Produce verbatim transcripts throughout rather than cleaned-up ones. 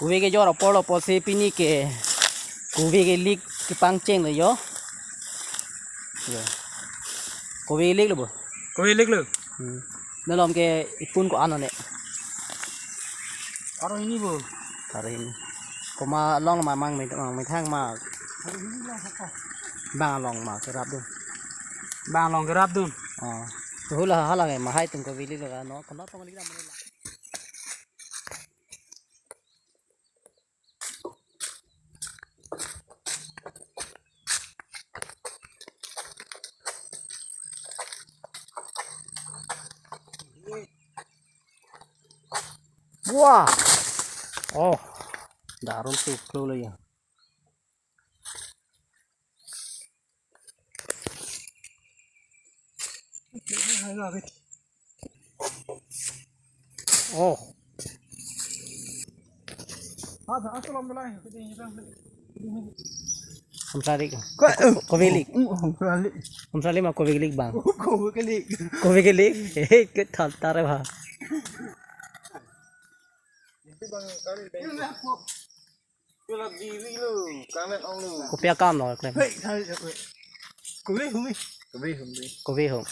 Kove kejor apor lo apotsi pini ke kove kelik kepangcheng lo jo. Jo. Kove kelik lo bo. Kove kelik lo. Hmm. Malom ke ipun ko-an lo ne. Aro hini bo. Aro hini. Komat along ma mang me mang methang ma. Aro hini lo hako. Bang along ma kerapdun. Bang along kerapdun. Oh. Hula hala ke mahai atum kove kelik lo no. Kono tong kelik dam ne la. Wah. Oh. Darum suklo lo ya. Oh. Hum sari. Ko, eh, kove kelik. Hum sari. Hum sari ma kove kelik bang. Kove kelik. Kove kelik. He ke thal tare bha. Kopi akam lo klem. Hei, hei, hei. Kove hum. Kove hum. Kove hum.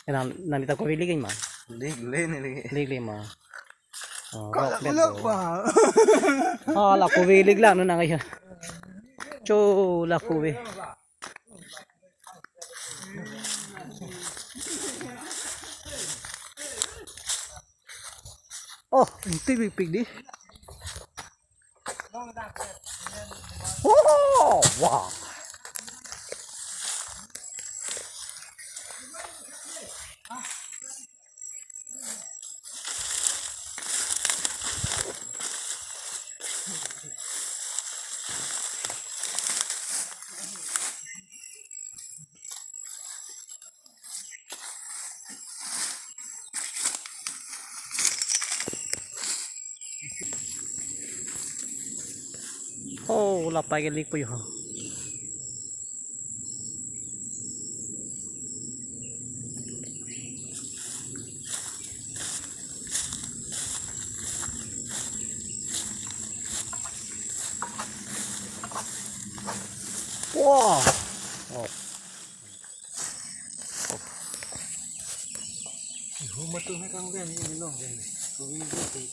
Ena nani ta kove kelik ma. Kelik le ne le. Kelik le ma. Oh, kok klem lo. Ba. Oh, la kove kelik la no nang ya. Cho la kove. Oh, inti pik pik di. Oh, wah. Oh, lapai kelik pu ho. Wah. Oh. Ihum atum he kang ben ni long ben. Kove kelik.